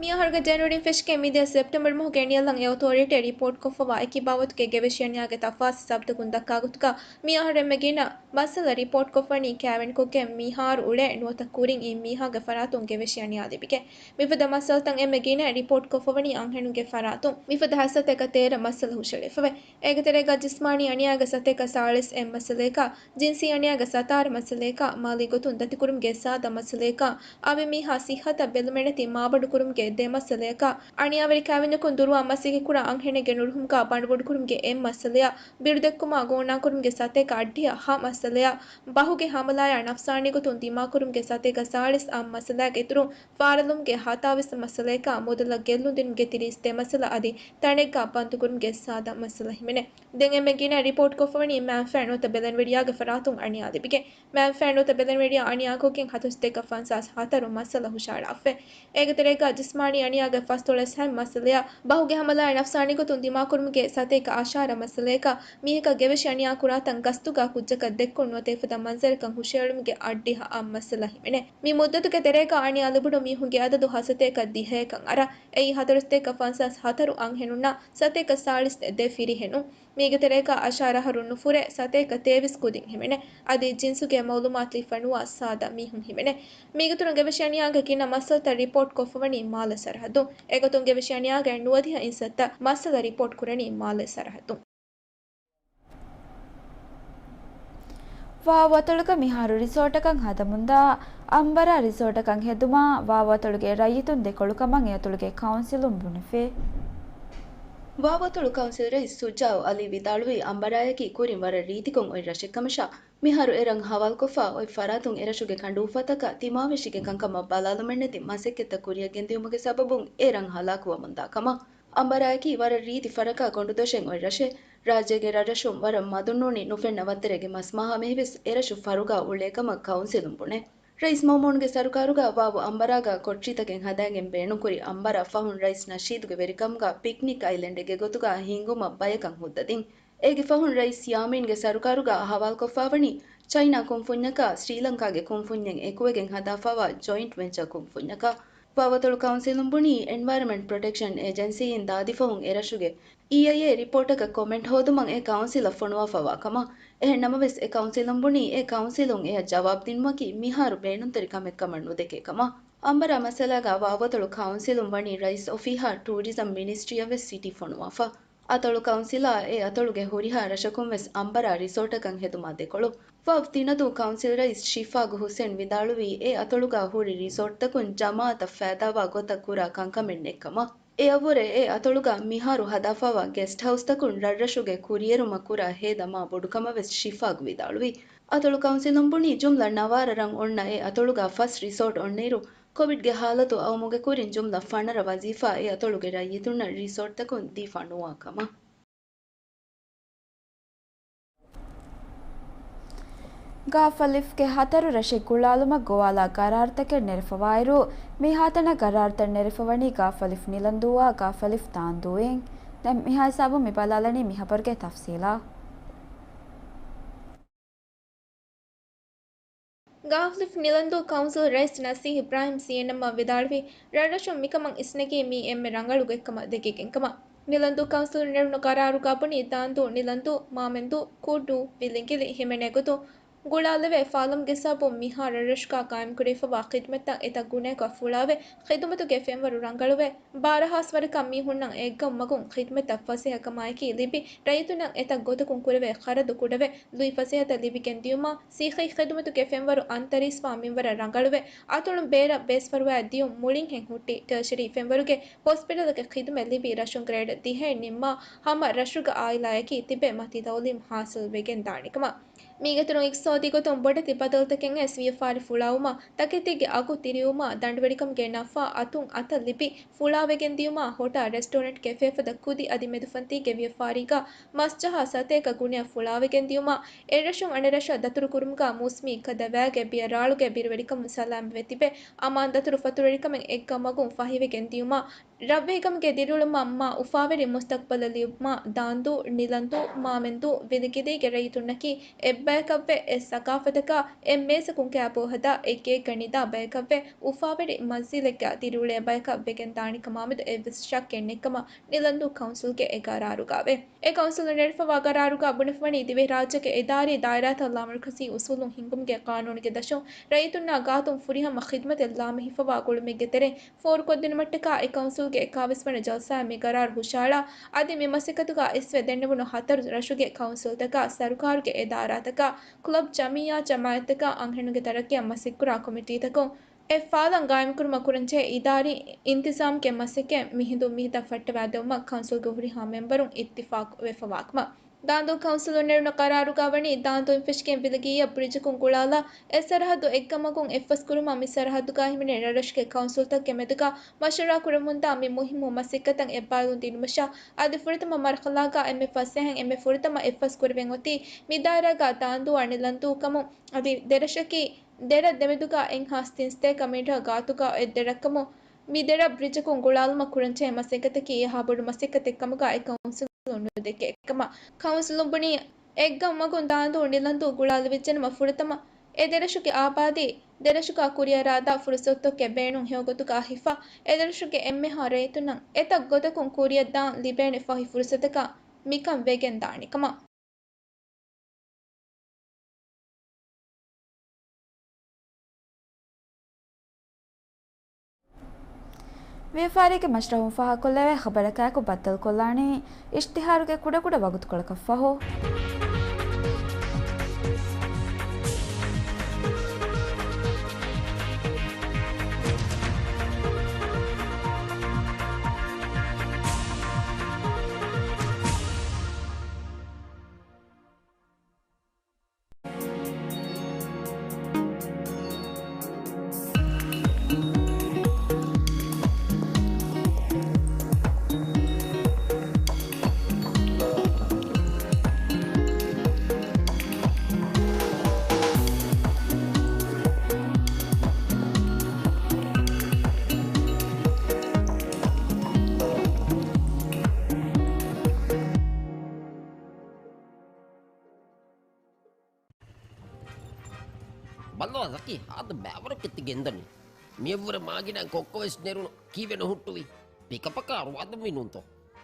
މިއަހަރުގެ ޖެނުއަރީން ފެށިގެން މިދިޔަ ސެޕްޓެމްބަރު މަހުގެ ނިޔަލަށް އެ އޮތޯރިޓީ ރިޕޯޓްކޮށްފަވާ އެކި ބާވަތުގެ ގެވެށި އަނިޔާގެ ތަފާސް ހިސާބުތަކުން ދައްކާ ގޮތުގަ، މިއަހަރު އެންމެ ގިނަ މައްސަލަ ރިޕޯޓްކޮށްފަވަނީ ކައިވެނިކޮށްގެން މީހާރު އުޅޭ ނުވަތަ ކުރިން އިން މީހާގެ ފަރާތުން ގެވެށި އަނިޔާ ލިބިގެން. މިފަދަ މައްސަލަތައް އެންމެ ގިނަ ރިޕޯޓްކޮށްފަވަނީ އަންހެނުންގެ ފަރާތުން. މިފަދަ ހަތްސަތޭކަ ތޭރަ މައްސަލަ ހުށައެޅިފަވޭ. އޭގެ ތެރޭގަ ޖިސްމާނީ އަނިޔާގެ ސަތޭކަ ސާޅީސް އެއް މައްސަލަޔަކާ، ޖިންސީ އަނިޔާގެ ސަތާރަ މައްސަލަޔަކާ، މާލީ ގޮތުން ދަތިކުރުމުގެ ސާދަ މައްސަލަޔަކާ، އަވި މީހާ ސިއްހަތަށް ބެލުމެއްނެތި މާބަނޑުކުރުމުގެ ދެ މައްސަލަޔަކާ، އަނިޔާވެރި ކައިވެންޏަކުން ދުރުވާ މަސައްކަތްކުރާ އަންހެނެއްގެ ނުރުހުމުގަ ބަނޑުބޮޑުކުރުމުގެ އެއް މައްސަލަޔާ، ބިރުދެއްކުމާ ގޯނާކުރުމުގެ ސަތޭކަ އަށްޑިހަ ހަ މައްސަލަޔާ، ބަހުގެ ހަމަލާޔާ ނަފްސާނީ ގޮތުން ދިމާކުރުމުގެ ސަތޭކަ ސާޅީސް އަށް މައްސަލަޔާގެ އިތުރުން، ފާރަލުމުގެ ހަތާވީސް މައްސަލަޔަކާ، މުދަލަށް ގެއްލުން ދިނުމުގެ ތިރީސް ދެ މައްސަލަ އަދި ތަނެއްގަ ބަންދުކުރުމުގެ ސާދަ މައްސަލަ ހިމެނޭ. ދެން އެންމެ ގިނަ ރިޕޯޓްކޮށްފަވަނީ މާންފައި ނުވަތަ ބެލެންވެރިޔާގެ ފަރާތުން އަނިޔާ ލިބިގެން. މާންފައި ނުވަތަ ބެލެންވެރިޔާ އަނިޔާކޮށްގެން ހަތަރުސަތޭކަ ފަންސާސް ހަތަރު މައްސަލަ ހުށައަޅާފަ. އޭގެ ތެރޭގަ ޖިސްމާނީ އަނިޔާގެ ފަސްދޮޅަސް ހަތް މައްސަލަޔާ، ބަހުގެ ހަމަލާޔާ ނަފްސާނީ ގޮތުން ދިމާކުރުމުގެ ސަތޭކަ އަށާރަ މައްސަލަޔަކާ، މީހަކަށް ގެވެށި އަނިޔާ ކުރާތަން ގަސްތުގަ ކުއްޖަކަށް ދެއްކުން ނުވަތަ އެފަދަ މަންޒަރަކަށް ހުށައެޅުމުގެ އަށްޑިހަ އަށް މައްސަލަ ހިމެނޭ. މި މުއްދަތުގެ ތެރޭގަ އަނިޔާ ލިބުނު މީހުންގެ އަދަދު ހަތަރުސަތޭކަ ދިހަޔަކަށް އަރާ، އެއީ ހަތަރުސަތޭކަ ފަންސާސް ހަތަރު އަންހެނުންނާ ސަތޭކަ ސާޅީސް ދެ ފިރިހެނުން. މީގެ ތެރޭގަ އަށާރަ އަހަރުން ނުފުރޭ ސަތޭކަ ތޭވީސް ކުދިން ހިމެނޭ. އަދި ޖިންސުގެ މައުލޫމާތު ލިބިފަ ނުވާ ސާދަ މީހުން ހިމެނޭ. މީގެ އިތުރުން ގެވެށި އަނިޔާގެ ގިނަ މައްސަލަތައް ރިޕޯޓް ކޮށްފަވަނީ މާލެ ސަރަހައްދުން. އެގޮތުން ގެވެށި އަނިޔާގެ ނުވަދިހަ އިންސައްތަ މައްސަލަ ރިޕޯޓް ކުރަނީ މާލެ ސަރަހައްދުން. ވާވު އަތޮޅުގަ މިހާރު ރިސޯޓަކަށް ހަދަމުންދާ އަނބަރާ ރިސޯޓަކަށް ހެދުމަށް ވާވު އަތޮޅުގެ ރައްޔިތުން ދެކޮޅުކަމަށް އެ އަތޮޅުގެ ކައުންސިލުން ބުނެފި. ވާވު އަތޮޅު ކައުންސިލް ރައީސް ޝުޖާއު އަލީ ވިދާޅުވީ، އަނބަރާޔަކީ ކުރިން ވަރަށް ރީތިކޮށް އޮތް ރަށެއްކަމަށާ، މިހާރު އެ ރަށް ހަވާލުކޮށްފަ އޮތް ފަރާތުން އެރަށުގެ ކަނޑޫފަތަކަށް ތިމާވެށިގެން ކަންކަމަށް ބަލާލުމެއްނެތި މަސައްކަތްތައް ކުރިއަށް ގެންދިއުމުގެ ސަބަބުން އެ ރަށް ހަލާކުވަމުންދާ ކަމަށް. އަނބަރާއަކީ ވަރަށް ރީތި ފަރަކާ ގޮނޑުދޮށެއް އޮތް ރަށެއް. ރާއްޖޭގެ ރަށްރަށުން ވަރަށް މަދުންނޫނީ ނުފެންނަ ވައްތަރޭގެ މަސްމާހާ މެހިވެސް އެރަށު ފަރުގާ އުޅޭ ކަމަށް ކައުންސިލުން ބުނޭ. ރައީސް މައުމޫންގެ ސަރުކާރުގަ ވާވު އަނބަރާގަ ކޮޓަރިތަކެއް ހަދާގެން ބޭނުންކުރި އަނބަރާ ފަހުން ރައީސް ނަޝީދުގެ ވެރިކަމުގަ ޕިކްނިކް އައިލެންޑެއްގެ ގޮތުގަ ހިންގުމަށް ބަޔަކަށް ހުއްދަދިން. އޭގެ ފަހުން ރައީސް ޔާމީންގެ ސަރުކާރުގަ ހަވާލުކޮށްފާވަނީ ޗައިނާ ކުންފުންޏަކާ ސްރީލަންކާގެ ކުންފުންޏެއް އެކުވެގެން ހަދާފާވާ ޖޮއިންޓް ވެންޗަރ ކުންފުންޏަކާ. ވާވަތޮޅު ކައުންސިލުން ބުނީ އެންވަޔަރަމެންޓް ޕްރޮޓެކްޝަން އޭޖެންސީއިން ދާދިފަހުން އެރަށުގެ އީއައިއޭ ރިޕޯޓަކަށް ކޮމެންޓް ހޯދުމަށް އެ ކައުންސިލަށް ފޮނުވާފަވާ ކަމަށް. އެހެން ނަމަވެސް، އެ ކައުންސިލުން ބުނީ އެ ކައުންސިލުން އެއަށް ޖަވާބު ދިނުމަކީ މިހާރު ބޭނުންތެރި ކަމެއް ކަމަށް ނުދެކޭ ކަމަށް. އަނބަރާ މައްސަލާގަ ވާވަތޮޅު ކައުންސިލުން ވަނީ ރައީސް އޮފީހާ ޓޫރިޒަމް މިނިސްޓްރީއަށް ވެސް ސިޓީ ފޮނުވާފަ. އަތޮޅު ކައުންސިލާ އެ އަތޮޅުގެ ހުރިހާ ރަށަކުން ވެސް އަނބަރާ ރިސޯޓަކަށް ހެދުމާ ދެކޮޅު. ވާވް ތިނަދޫ ކައުންސިލް ރައީސް ޝިފާގް ހުސެން ވިދާޅުވީ އެ އަތޮޅުގަ ހުރި ރިސޯޓްތަކުން ޖަމާއަތަށް ފައިދާވާ ގޮތަށް ކުރާ ކަންކަމެއް ނެތްކަމަށް. އެއަށްވުރެ އެ އަތޮޅުގަ މިހާރު ހަދާފާވާ ގެސްޓް ހައުސްތަކުން ރަށްރަށުގެ ކުރިއެރުމަށް ކުރާ ހޭދަ މާ ބޮޑުކަމަށް ވެސް ޝިފާގް ވިދާޅުވި. އަތޮޅު ކައުންސިލުން ބުނީ ޖުމްލަ ނަވާރަ ރަށް އޮންނަ އެ އަތޮޅުގަ ފަސް ރިސޯޓް އޮންނައިރު، ކޮވިޑްގެ ހާލަތު އައުމުގެ ކުރިން ޖުމްލަ ފަނަރަ ވަޒީފާ އެ އަތޮޅުގެ ރައްޔިތުންނަށް ރިސޯޓްތަކުން ދީފާ ނުވާ ކަމަށް. ގާފަލިފްގެ ހަތަރު ރަށެއް ގުޅާލުމަށް ގޮވާލާ ގަރާރުތަކެއް ނެރެފަވާއިރު، މިހާތަނަށް ގަރާރުތައް ނެރެފަވަނީ ގާފަލިފް ނިލަންދޫއާ ގާފަލިފް ދާންދޫއިން. ދެން މިހާ ހިސާބުން މި ބަލާލަނީ މި ހަބަރުގެ ތަފްސީލާ. ގާފަލިފް ނިލަންދޫ ކައުންސިލް ރައީސް ނަސީހް އިބްރާހިމް ސީއެންއެމްއާ ވިދާޅުވީ، ރަށްރަށުން މިކަމަށް އިސްނެގީ މީ އެންމެ ރަނގަޅު ގޮތްކަމަށް ދެކިގެންކަމަށް. ނިލަންދޫ ކައުންސިލުން ނެރުނު ގަރާރުގަ ބުނީ، ދާންދޫ، ނިލަންދޫ، މާމެންދޫ، ކޫއްޑޫ، ވިލިނގިލި ހިމެނޭ ގޮތުން ގުޅާލެވޭ ފާލަމުގެ ސަބަބުން މިހާ ރަށްރަށުގަ ގާއިމްކުރެވިފައިވާ ޚިދުމަތްތައް އެތައް ގުނައަކަށް ފުޅާވެ، ޚިދުމަތުގެ ފެންވަރު ރަނގަޅުވެ، ބާރަ ހާސް ވަރަކަށް މީހުންނަށް އެއްގަމު މަގުން ޚިދުމަތްތައް ފަސޭހަކަމާއެކީ ލިބި، ރައްޔިތުންނަށް އެތައް ގޮތަކުން ކުރެވޭ ޚަރަދު ކުޑަވެ، ލުއި ފަސޭހަތައް ލިބިގެން ދިޔުމާ، ސިއްހީ ޚިދުމަތުގެ ފެންވަރު އަންތަރީސްވާ މިންވަރަށް ރަނގަޅުވެ، އަތޮޅުން ބޭރަށް ބޭސްފަރުވާ ދިޔުން މުޅިންހެން ހުއްޓި، ޓަރޝަރީ ފެންވަރުގެ ހޮސްޕިޓަލްގެ ޚިދުމަތް ލިބި، ރަށުން ގްރޭޑް ދިހައެއް ނިންމާ، ހަމަ ރަށުގެ އާއިލާއަކީ ތިބެ މަތި ތައުލީމް ހާސިލްވެގެން ދާނެ ކަމަށް. މީގެ އިތުރުން އިގްތިސޯދީ ގޮތުން ބޮޑެތި ބަދަލުތަކެއް އައިސް ވިޔަފާރި ފުޅާވުމާ، ތަކެތީގެ އަގު ތިރިވުމާ، ދަނޑުވެރިކަމުގެ ނަފާ އަތުން އަތަށް ލިބި ފުޅާވެގެން ދިޔުމާ، ހޮޓާ ރެސްޓޯރެންޓް ކެފޭ ފަދަ ކުދި އަދި މެދުފަންތީގެ ވިޔަފާރީގަ މަސްޖަހާ ސަތޭކަ ގުނައަށް ފުޅާވެގެން ދިޔުމާ، އެއްރަށުން އަނެއްރަށަށް ދަތުރުކުރުމުގަ މޫސުމީ ކަދަވާގެ ބިޔަ ރާޅުގެ ބިރުވެރިކަމުން ސަލާމަތްވެ ތިބެ، އަމާން ދަތުރު ފަތުރުވެރިކަމެއް އެއްގަމު މަގުން ފަހިވެގެން ދިޔުމާ، ރަށްވެހިކަމުގެ ދިރިއުޅުމަށް މާ އުފާވެރި މުސްތަޤްބަލެއް ލިބުމަށް ދާންދޫ، ނިލަންދޫ، މާމެންދޫ، ވިލިގިލީގެ ރައްޔިތުންނަކީ އެއްބަޔަކަށްވެ، އެއް ސަގާފަތަކާ، އެއް މޭޒަކުން ކާބޯ ހަދާ، އެއް ގެއެއްގަ ނިދާ ބަޔަކަށްވެ، އުފާވެރި މަންޒިލެއްގަ ދިރިއުޅޭ ބަޔަކަށް ވެގެން ދާނެ ކަމާމެދު އެއްވެސް ޝައްކެއް ނެތްކަމަށް ނިލަންދޫ ކައުންސިލްގެ އެ ގަރާރުގަވޭ. އެ ކައުންސިލުން ނެރެފަވާ ގަރާރުގަ ބުނެފަވަނީ، ދިވެހިރާއްޖޭގެ އިދާރީ ދާއިރާތައް ލާމަރުކަޒީ އުސޫލުން ހިންގުމުގެ ޤާނޫނުގެ ދަށުން ރައްޔިތުންނާ ގާތުން ފުރިހަމަ ޚިދުމަތެއް ލާމެހިފަވާ ގުޅުމެއްގެ ތެރެއިން ފޯރުކޮށްދިނުމަށްޓަކާ އެ ކައުންސިލްގެ އެކާވީސް ވަނަ ޖަލްސާއިން މި ގަރާރު ހުށައަޅާ، އަދި މި މަސައްކަތުގަ އިސްވެ ދެންނެވުނު ހަތަރު ރަށުގެ ކައުންސިލްތަކާ ސަރުކާރުގެ އިދާރާތަކާ ކްލަބް ޖަމިއްޔާ ޖަމާއަތްތަކާ އަންހެނުންގެ ތަރައްޤީއަށް މަސައްކަތްކުރާ ކޮމިޓީތަކުން އެ ފާލަން ގާއިމްކުރުމަށް ކުރަންޖެހޭ އިދާރީ އިންތިޒާމްގެ މަސައްކަތް މިހިނދު މިހިތަށް ފައްޓަވާދެވުމަށް ކައުންސިލްގެ ހުރިހާ މެމްބަރުން އިއްތިފާޤު ވެފަވާކަމަށް. ދާނދޫ ކައުންސިލުން ނެރުނު ޤަރާރުގަ ވަނީ، ދާނދޫއިން ފެށިގެން ވިލިގިއްޔަށް ބްރިޖަކުން ގުޅާލާ، އެއް ސަރަހައްދު އެއްގަމަކުން އެއްފަސްކުރުމަށް މި ސަރަހައްދުގަ ހިމެނޭ ރަށްރަށުގެ ކައުންސިލްތަކުގެ މެދުގަ މަޝްވަރާ ކުރަމުންދާ މި މުހިއްމު މަސައްކަތަށް އެއްބާރުލުން ދިނުމަށާ، އަދި ފުރަތަމަ މަރުހަލާގަ އެންމެ ފަސޭހައިން އެންމެ ފުރަތަމަ އެއްފަސް ކުރެވެން އޮތީ މި ދާއިރާގަ ދާނދޫއާ ނިލަންދޫ ކަމުން، އަދި ދެރަށަކީ ދެރަށް ދެމެދުގަ އެއްހާސް ތިންސަތޭކަ މީޓަރ ގާތުގަ އޮތް ދެރަށްކަމުން، މި ދެރަށް ބްރިޖަކުން ގުޅާލުމަށް ކުރަންޖެހޭ މަސައްކަތަކީ އެހާ ބޮޑު މަސައްކަތެއް ކަމުގަ އެ ކައުންސިލުން ނުދެކޭ ކަމަށް. ކައުންސިލުން ބުނީ، އެއްގަމު މަގުން ދާނދޫ ނިލަންދޫ ގުޅާލެވިއްޖެނަމަ، ފުރަތަމަ އެ ދެރަށުގެ އާބާދީ، ދެރަށުގަ ކުރިއަރާދާ ފުރުސަތުތަކުގެ ބޭނުން ހެޔޮގޮތުގަ ހިފާ، އެ ދެރަށުގެ އެންމެހާ ރައްޔިތުންނަށް އެތައް ގޮތަކުން ކުރިއަށްދާން ލިބޭނެ ފަހި ފުރުސަތަކަށް މިކަން ވެގެން ދާނެ ކަމަށް. ވިޔަފާރީގެ މަޝްރަހުން ފާހަގަކޮށްލެވޭ ޚަބަރަކާއެކު ބައްދަލުކޮށްލާނީ އިޝްތިހާރުގެ ކުޑަކުޑަ ވަގުތުކޮޅަކަށް ފަހު. ބަލާ ޒަކީ، ހާދަ ބައިވަރަކަށް ތި ގެންދަނީ. މިއަށްވުރެ މާގިނަ ކޮއްކޮވެސް ނެރުނު ކީއްވެ ނުހުއްޓުވީ؟ ޕިކަޕަކާ ރުވާދަންވީ ނޫންތޯ؟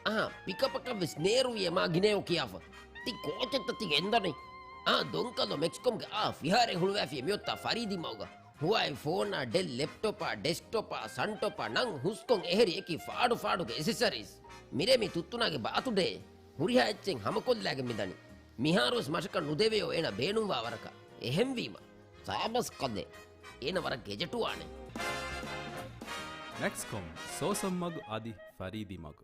އަހާ، ޕިކަޕަކަށްވެސް ނޭރުވިއޭ މާ ގިނައޯ ކިޔާފަ. ތި ކޯޗެއްތަ ތި ގެންދަނީ؟ އާ، ދޮންކަލޯ މެކްސްކޮމްގެ އާ ފިހާރައެއް ހުޅުވާފިޔޭ މިއޮތާ ފަރީދީ މަގުގަ. ހުވާއި ފޯނާ، ޑެލް ލެޕްޓޮޕާ، ޑެސްކްޓޮޕާ، ސަންޓޮޕާ ނަން ހުސްކޮން އެހެރި އެކި ފާޑު ފާޑުގެ އެސެސަރީސް. މިރޭ މި ތުއްތުނާގެ ބާތުޑޭ. ހުރިހާ އެއްޗެއް ހަމަކޮށްލާގެން މިދަނީ. މިހާރުވެސް މަށަކަށް ނުދެވެޔޯ އޭނަ ބޭނުންވާ ވަރަކަށް. އެހެންވީމަ، ސާބަސް ކަލޭ. އޭނަ ވަރަށް ގެޖެޓުވާނެ. މެކްސްކޮމް، ސޯސަން މަގު އަދި ފަރީދީ މަގު.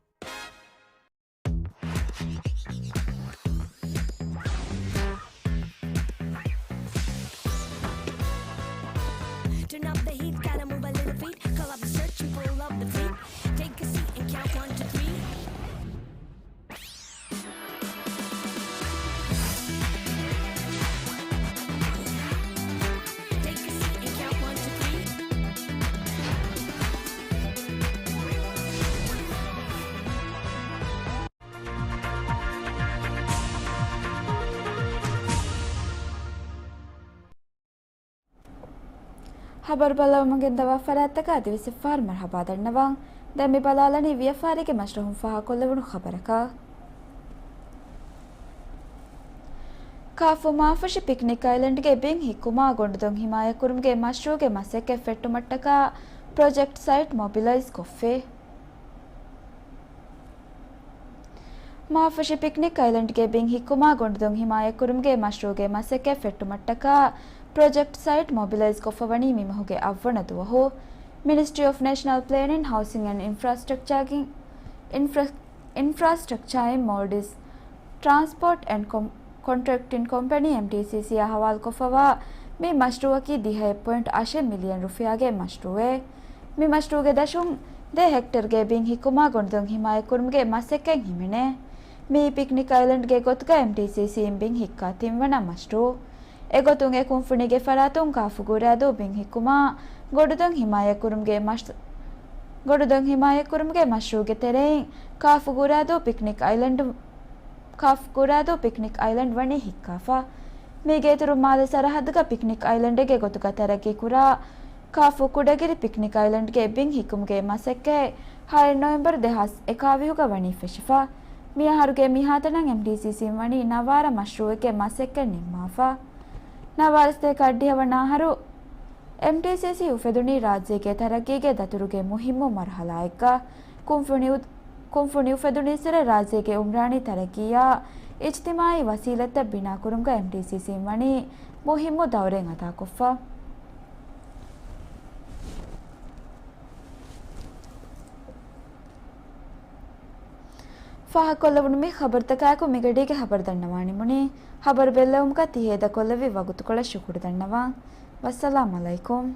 Turn up the heat, gotta move a little feet. Call up the search and pull up the fleet. Take a seat and count one, two, three. Take a seat and count one, two, three. ހަބަރު ބައްލަވަމުން ގެންދަވާ ފަރާތްތަކަށް އަދިވެސް އެއްފަހަރު މަރުޙަބާ ދަންނަވަން. ދެން މި ބަލާލަނީ ވިޔަފާރީގެ މަޝްރަހުން ފާހަގަކޮށްލެވުނު ޚަބަރަކަށް. ކާފު މާފުށި ޕިކްނިކް އައިލެންޑްގެ ބިން ހިއްކުމާ ގޮނޑުދޮން ހިމާޔަތްކުރުމުގެ މަޝްރޫޢުގެ މަސައްކަތް ފެއްޓުމަށްޓަކާ ޕްރޮޖެކްޓް ސައިޓް މޮބިލައިޒް ކޮށްފި. މާފުށި ޕިކްނިކް އައިލެންޑްގެ ބިން ހިއްކުމާ ގޮނޑުދޮން ހިމާޔަތްކުރުމުގެ މަޝްރޫޢުގެ މަސައްކަތް ފެއްޓުމަށްޓަކާ ޕްރޮޖެކްޓް ސައިޓް މޮބިލައިޒް ކޮށްފަވަނީ މި މަހުގެ އަށްވަނަ ދުވަހު. މިނިސްޓްރީ އޮފް ނޭޝަނަލް ޕްލޭނިން، ހައުސިން އެންޑް އިންފްރާސްޓްރަކްޗާގެ އިންފްރާ-، އިންފްރާސްޓްރަކްޗާއިން މޯލްޑިވްސް ޓްރާންސްޕޯޓް އެންޑް ކޮން-، ކޮންޓްރެކްޓިން ކޮމްޕެނީ، އެމްޓީސީސީ، އާ ހަވާލުކޮށްފަވާ މި މަޝްރޫއަކީ ދިހައެއް ޕޮއިންޓް އަށެއް މިލިއަން ރުފިޔާގެ މަޝްރޫއެއް. މި މަޝްރޫއުގެ ދަށުން ދެ ހެކްޓަރުގެ ބިން ހިއްކުމާ ގޮނޑުދޮން ހިމާޔަތްކުރުމުގެ މަސައްކަތް ހިމެނޭ. މިއީ ޕިކްނިކް އައިލެންޑްގެ ގޮތުގަ އެމްޓީސީސީއިން ބިން ހިއްކާ ތިންވަނަ މަޝްރޫއު. އެގޮތުން އެ ކުންފުނީގެ ފަރާތުން ކާފު ގުރާދޫ ބިން ހިއްކުމާ ގޮނޑުދޮން ހިމާޔަތްކުރުމުގެ މަޝް-، ގޮނޑުދޮން ހިމާޔަތްކުރުމުގެ މަޝްރޫއުގެ ތެރެއިން ކާފު ގުރާދޫ ޕިކްނިކް އައިލެންޑް، ކާފު ގުރާދޫ ޕިކްނިކް އައިލެންޑް ވަނީ ހިއްކާފަ. މީގެ އިތުރުން މާލެ ސަރަހައްދުގަ ޕިކްނިކް އައިލެންޑެއްގެ ގޮތުގަ ތަރައްގީ ކުރާ ކާފު ކުޑަގިރި ޕިކްނިކް އައިލެންޑްގެ ބިން ހިއްކުމުގެ މަސައްކަތް ހައެއް ނޮވެމްބަރު ދެހާސް އެކާވީހުގަ ވަނީ ފެށިފަ. މިއަހަރުގެ މިހާތަނަށް އެމްޓީސީސީން ވަނީ ނަވާރަ މަޝްރޫއެއްގެ މަސައްކަތް ނިންމާފަ. ނަވާރަ ސަތޭކަ އަށްޑިހަ ވަނަ އަހަރު އެމްޓީސީސީ އުފެދުނީ ރާއްޖޭގެ ތަރައްގީގެ ދަތުރުގެ މުހިއްމު މަރުހަލާއެއްގަ. ކުންފުނި އު-، ކުންފުނި އުފެދުނީއްސުރެ ރާއްޖޭގެ އުމްރާނީ ތަރައްގީއާ އިޖްތިމާއީ ވަސީލަތްތައް ބިނާކުރުމުގަ އެމްޓީސީސީން ވަނީ މުހިއްމު ދައުރެއް އަދާކޮށްފަ. ފާހަގަކޮށްލެވުނު މި ޚަބަރުތަކާއެކު މިގަޑީގެ ޚަބަރު ދަންނަވާން ނިމުނީ. ޚަބަރު ބެއްލެވުމުގަ ތި ހޭދަކޮށްލެއްވި ވަގުތުކޮޅަށް ޝުކުރު ދަންނަވަން. ވައްސަލާމް އަލައިކުމް.